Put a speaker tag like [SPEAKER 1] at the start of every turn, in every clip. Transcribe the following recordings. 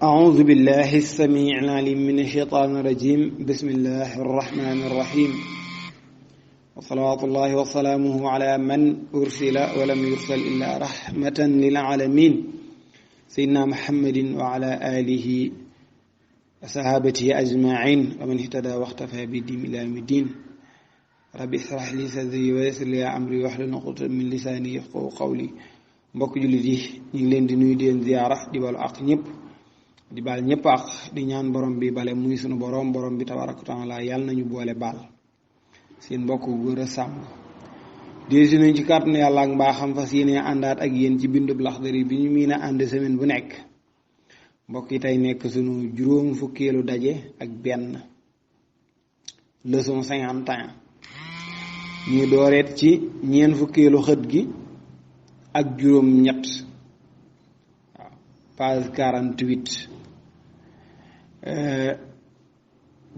[SPEAKER 1] أعوذ بالله السميع العليم من الشيطان الرجيم بسم الله الرحمن الرحيم وصلوات الله وسلامه على من أرسل ولم يرسل إلا رحمة للعالمين سيدنا محمد وعلى آله وصحابته أجمعين ومن اهتدى واختفى بدين إلى يوم الدين ربي اشرح لي صدري ويسر لي أمري واحلل عقدة من لساني يفقهوا قولي mbokk jullit yi ñu ngi leen di nuyu di leen ziyaara di balu ak ñëpp di baal ñëpp ak di ñaan borom bi bale muy sunu borom bi tabaraka taala yàlla nañu boole baal seen mbokk góor a sàmm déesi nañ ci kàttanu yàlla ak mbaaxam fas yéene àndaat ak yéen ci bindub Laxdari bi ñu miin a ànd semaine bu nekk mbokk yi tey nekk sunu juróom fukkeelu daje ak benn leçon 51 ñuy dooreet ci ñeen fukkeelu xët gi ak juróom ñett waaw page 48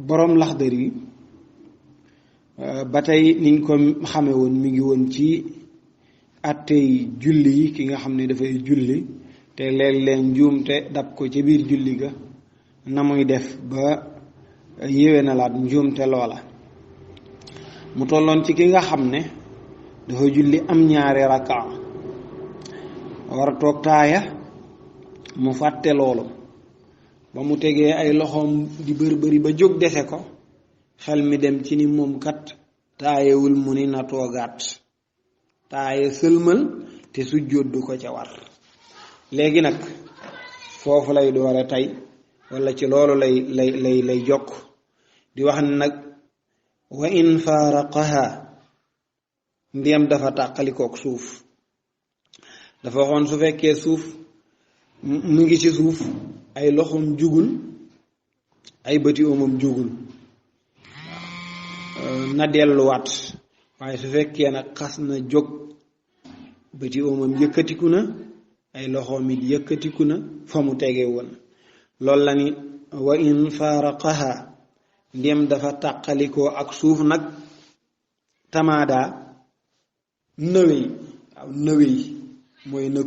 [SPEAKER 1] boroom Laxdari ba tey niñ ko xame woon mi ngi woon ci attey julli yi ki nga xam ne dafay julli te léeg-léeg njuumte dab ko ci biir julli ga na muy def ba yéwénalaat njuumte loola mu tolloon ci ki nga xam ne dafa julli am ñaari rakka war a toog taaya mu fàtte loolu ba mu tegee ay loxoom di bëri ba jóg dese ko xel mi dem ci ni moom kat taayewul mu ni na toogaat taaye sëlmal te sujjóot du ko ca war léegi nag foofu lay doore tey walla ci loolu lay jokk di wax ne nag wa in faaraqaha ndiyam dafa tàqalikook suuf dafa waxoon su fekkee suuf mu ngi ci suuf ay loxoom jugul ay bëti oomam jugul na delluwaat waaye su fekkee nag xas na jóg bëti oomam yëkkatiku na ay loxoom it yëkkatiku na fa mu tege woon loolu la ni wa in faaraqaha ndem dafa tàqalikoo ak suuf nag tamaada nëwéy waaw nëwéy mooy na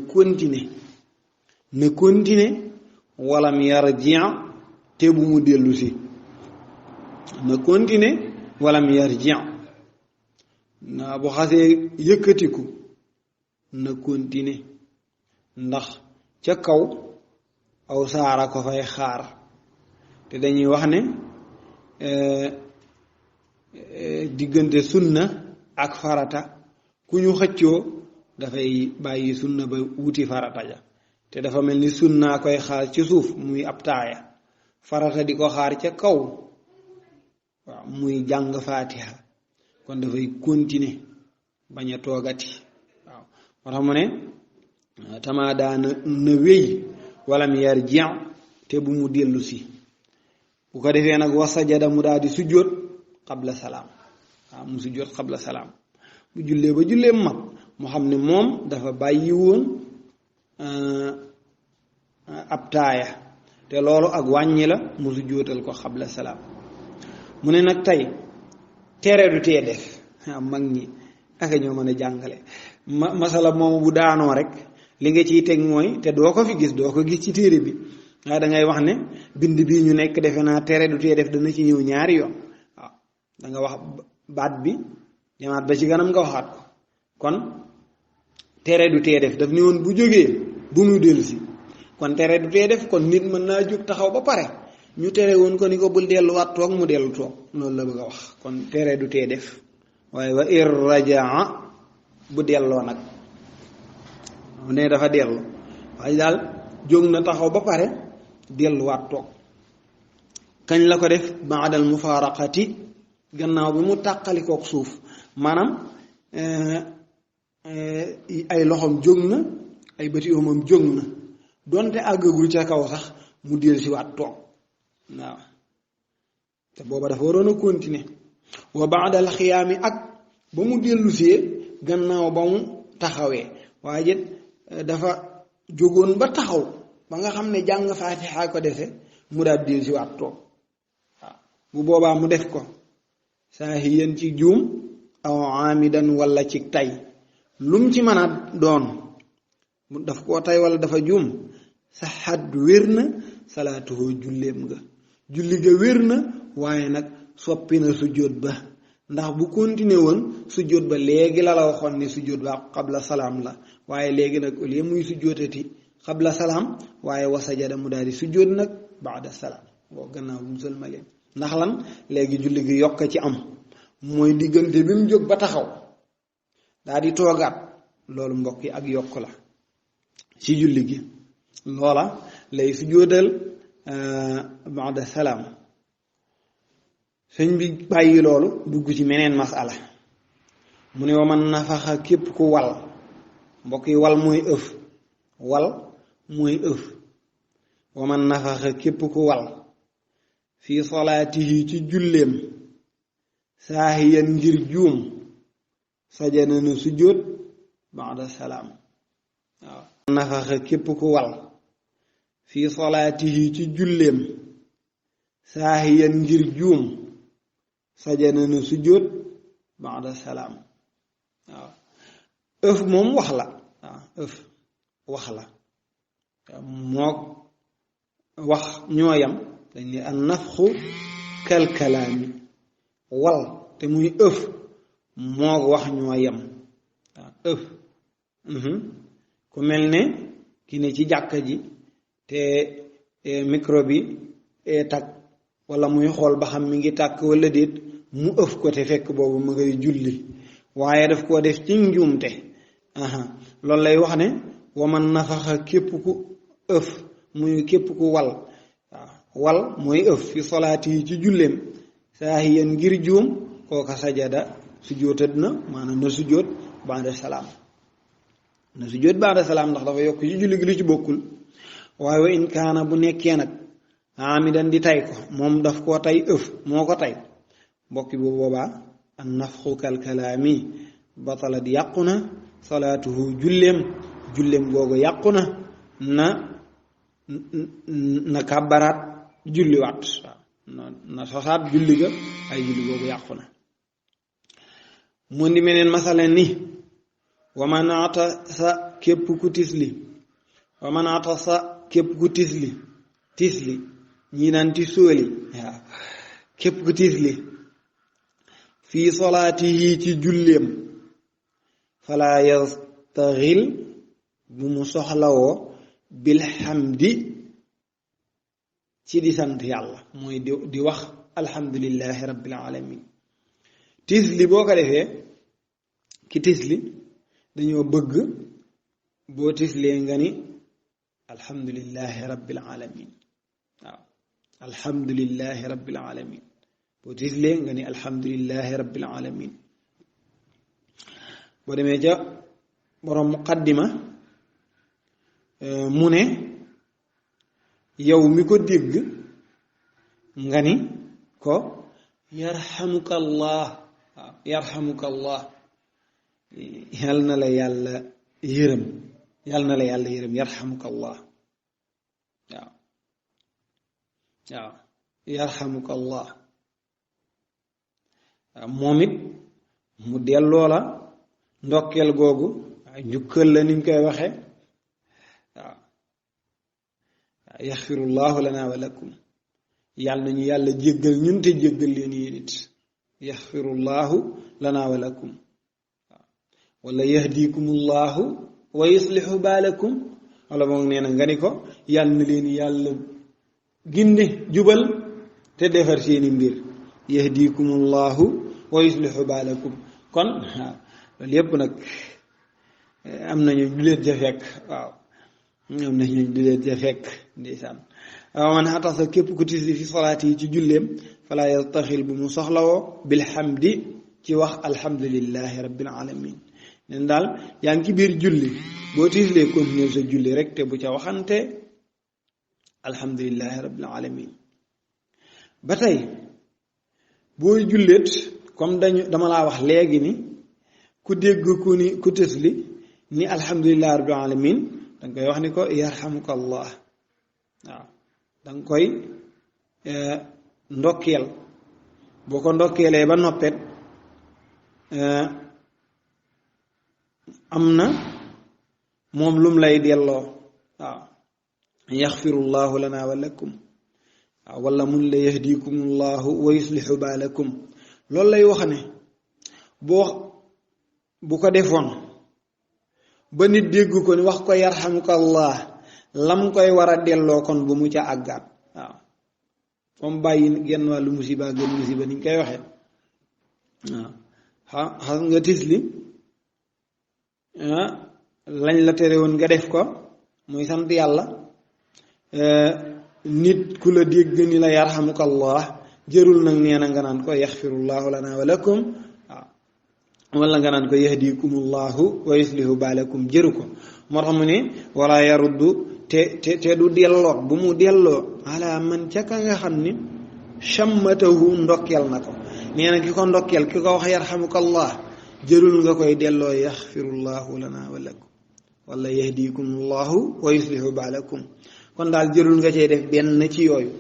[SPEAKER 1] continuer walam yarji te bu mu dellu si na continuer walam yarji na bu xasee yëkkatiku na continuer ndax ca kaw aw saara ko fay xaar te dañuy wax ne diggante sunna ak farata ku ñu xëccoo dafay bàyyi sunna ba wuti farata ja te dafa mel ni sunnaa koy xaar ci suuf muy ab taaya farata di ko xaar ca kaw waaw muy jàng faatiha kon dafay continuer bañ a toogati waaw moo tax mu ne tamaa daana na wéy wala mi yar jien te bu mu dellu si bu ko defee nag wasajada mu daal di sujjóot xabla salaam waaw mu sujjóot xabla salaam bu jullee ba jullee mag mu xam ne moom dafa bàyyi woon ab taaya te loolu ak wàññi la mu sujjóotal ko xabla salaam mu ne nag tey tere du tee def mag ñi aka ñoo mën a jàngale masala moomu bu daanoo rek li nga ciy teg mooy te doo ko fi gis doo ko gis ci téere bi waaye dangay wax ne bind bii ñu nekk defe naa tere du tee def dana ci ñëw ñaari yoon waaw danga wax baat bi demaat ba ci kanam nga waxaat ko kon tere du tee def daf ni woon bu jógee bu mu dellusi kon tere du tee def kon nit mën naa jóg taxaw ba pare ñu tere woon ko ni ko bul delluwaat toog mu dellu toog loolu la bëgg a wax kon tere du tee def waaye wa ir rajaa bu delloo nag mu ne dafa dellu waaye daal jóg na taxaw ba pare delluwaat toog kañ la ko def baadal mufaaraqati gannaaw bi mu tàqalikook suuf maanaam ay loxoom jóg na ay bëti oomam jóg na donte àggagul ca kaw sax mu dellusiwaat toog waaw te booba dafa waroon a continuer wa baadal xiyaami ak ba mu dellusee gannaaw ba mu taxawee waaye jët dafa jógoon ba taxaw ba nga xam ne jàng faatiha ko dese mu daal dellusiwaat toog waaw bu boobaa mu def ko saahiyan ci juum aw amidan walla ci tay lum ci mën a doon daf koo tay walla dafa juum saxat wér na salaatuhu julleem nga julli ga wér na waaye nag soppi na sujjóot ba ndax bu continué woon sujjóot ba léegi la waxoon ne sujjóot ba qabla salaam la waaye léegi nag au lieu muy sujjóotati qabla salaam waaye wa sajada mu daal di sujjóot nag baada salaam boo gannaaw bu mu sëlmalee ndax lan léegi julli gi yokk ci am mooy diggante bi mu jóg ba taxaw daal di toogaat loolu mbokk yi ak yokk la ci julli gi loola lay sujjóotal baada salaam sëñ bi bàyyi loolu dugg ci meneen masala mu ne wa man nafaxa képp ku wal mbokk yi wal mooy ëf wal mooy ëf wa man nafaxa képp ku wal fii salaatihi ci julleem saahiyan ngir juum sajana na sujjóot baada salaam waaw nafaxa képp ku wal fii salaatihi ci julleem saahiyan ngir juum sajana na sujjóot baada salaam waaw ëf moom wax la waaw ëf wax la mook wax ñooyam dañ ne an nafxu kal kalaami wal te muy ëf mook wax ñooyam waaw ëf ku mel ne ki ne ci jàkka ji te micro bi tag wala muy xool ba xam mi ngi tàkk wala déet mu ëf ko te fekk boobu mu ngay julli waaye daf koo def ci njuumte loolu lay wax ne waman nafaxa képp ku ëf muy képp ku wal wal mooy ëf fi solaati yi ci julleem saahiyan ngir juum kooka sajada sujjóotat na maanaam na sujjóot baada salaam na sujjóot baada salaam ndax dafa yokk ci julli gi lu ci bokkul waaye wa in kaana bu nekkee nag amidan di tay ko moom daf koo tay ëf moo ko tay mbokki bu boobaa an nafxu kal kalaami batalat yàqu na salaatuhu julleem googu yàqu na na kàbbaraat julliwaat na sosaat julli ga ay julli googu yàqu na mu ndi meneen masala ni waman atasa képp ku tisli waman atasa képp ku tisli ñii naan ti sóoli waaw képp ku tisli fii solaatihi ci julleem fala yastaxil bu mu soxlawoo bilhamdi ci di sant yàlla mooy di wax alhamdulillahi rabbil alamin tisli boo ko defee ki tisli dañoo bëgg boo tislee nga ni alhamdulillahi rabbil alamin waaw alhamdulillahi rabbil alamin boo tislee nga ni alhamdulillahi rabbil alamin boo demee ca borom muqaddima mu ne yow mi ko dégg nga ni ko yarhamuka allah waaw yarhamuka allah yal na la yàlla yërëm yarhamuka allah waaw yarhamuka allah moom it mu delloo la ndokkeel googu waaye njukkal la niñ koy waxe waaw yaxfirullahu lana wa lakum yàlla nañu yàlla jéggal ñun te jéggal leen yéen it yaxfirullahu lana wa lakum waaw wala yahdikumullahu wa yuslihu baalakum wala moom nee na nga ni ko yàlla na leen yàlla ginde jubal te defar seeni mbir yahdikumullahu wa yuslihu baalakum kon waaw loolu yépp nag am nañu du leen ja fekk waaw am nañu du leen ja fekk ndeysaan waaw man atasa képp ku tisli fi solaati yi ci julleem fala yastaxil bu mu soxlawoo bilhamdi ci wax alhamdulillahi rabbil alamin nen daal yaa ngi ci biir julli boo tislee continuer sa julli rek te bu ca waxante alhamdulillahi rabbil alamin ba tey booy julleet comme dama laa wax léegi ni ku dégg ku tisli ni alhamdulillahi rabbil alamin danga koy wax ni ko yarhamuka allah waaw danga koy ndokkeel boo ko ndokkeelee ba noppet am na moom lum lay delloo waaw yaxfirullahu lana wa lakum wala mun la yahdikumullahu wa yuslihu baalakum loolu lay wax ne bu ko defoon ba nit dégg ko ni wax ko yarhamukallah lam koy war a delloo kon bu mu ca àggaat waaw comme bàyyi genn wàllu musiba gën musiba niñ koy waxee waaw xam nga tisli lañ la tere woon nga def ko muy sant yàlla nit ku la dégg ni la yarhamukallah jërul nag nee na nga naan ko yaxfirullahu lana wa lakum waaw wala nga naan ko yahdikumullahu wa yuslihu baalakum jëru ko moo tax mu ne wala yaruddu te du delloo bu mu delloo ala man ca ka nga xam ni shammatahu ndokkeel na ko nee na ki ko ndokkeel ki ko wax yarhamukallah jërul nga koy delloo yaxfirullahu lana wa lakum wala yahdikumullahu wa yuslihu baalakum kon daal jërul nga cey def benn ci yooyu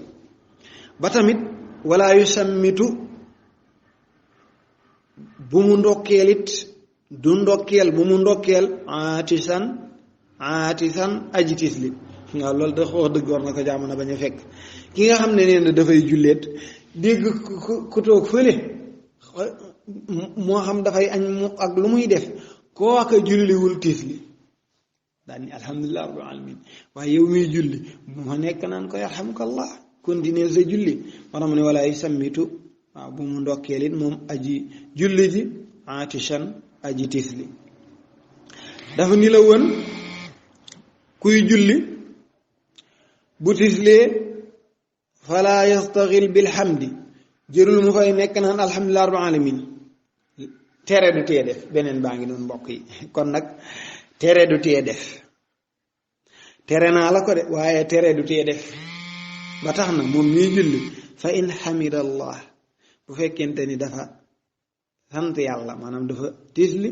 [SPEAKER 1] ba tamit wala yusammitu bu mu ndokkeel it du ndokkeel bu mu ndokkeel aatisan aji tisli waaw loolu da wax dëgg war na ko jaamana bañ a fekk ki nga xam ne nee na dafay julleet dégg ku toog fële moo xam dafay añ ak lu muy def koo ak a julliwul tisli daal ni alhamdulilah rabbil alamin waaye yow muy julli bu ma nekk naan ko yarhamukallah continuer sa julli maanaam ne wala yusammitu waaw bu mu ndokkeel it moom aji julli ji atishan aji tisli dafa ni la woon kuy julli bu tislee fala yastaxil bilhamdi jërul mu fay nekk naan alhamdulilah rabbil alamin tere du tee def beneen baa ngi noonu mbokk yi kon nag tere du tee def tere naa la ko de waaye tere du tee def ba tax na moom ñuy julli fa in hamidallah bu fekkente ni dafa sant yàlla maanaam dafa tisli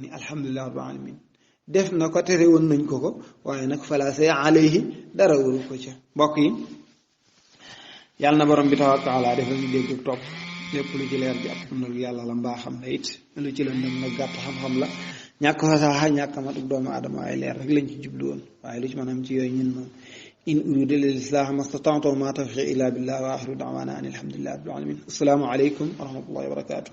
[SPEAKER 1] ni alhamdulilah rabbil alamin def na ko tere woon nañ ko waaye nag fala say alayhi dara waru ko ca mbokk yi yàlla na borom bi tabaaraka wa taala defal ñu dégg topp lépp lu ci leer bi ak lu yàlla la mbaa xam na it lu ci lëndëm nag gàtt xam-xam la ñàkk fasaaxa ñàkk matuk doomu aadama waaye leer rek lañ ci jublu woon waaye lu ci maanaam ci yooyu ñun moom in uridu lil islaah mastata'tu ma tawfiqi illa billah wa axiru da'wana an alhamdulillahi rabbil alamin assalaamu aleykum wa rahmatullahi wa barakatuh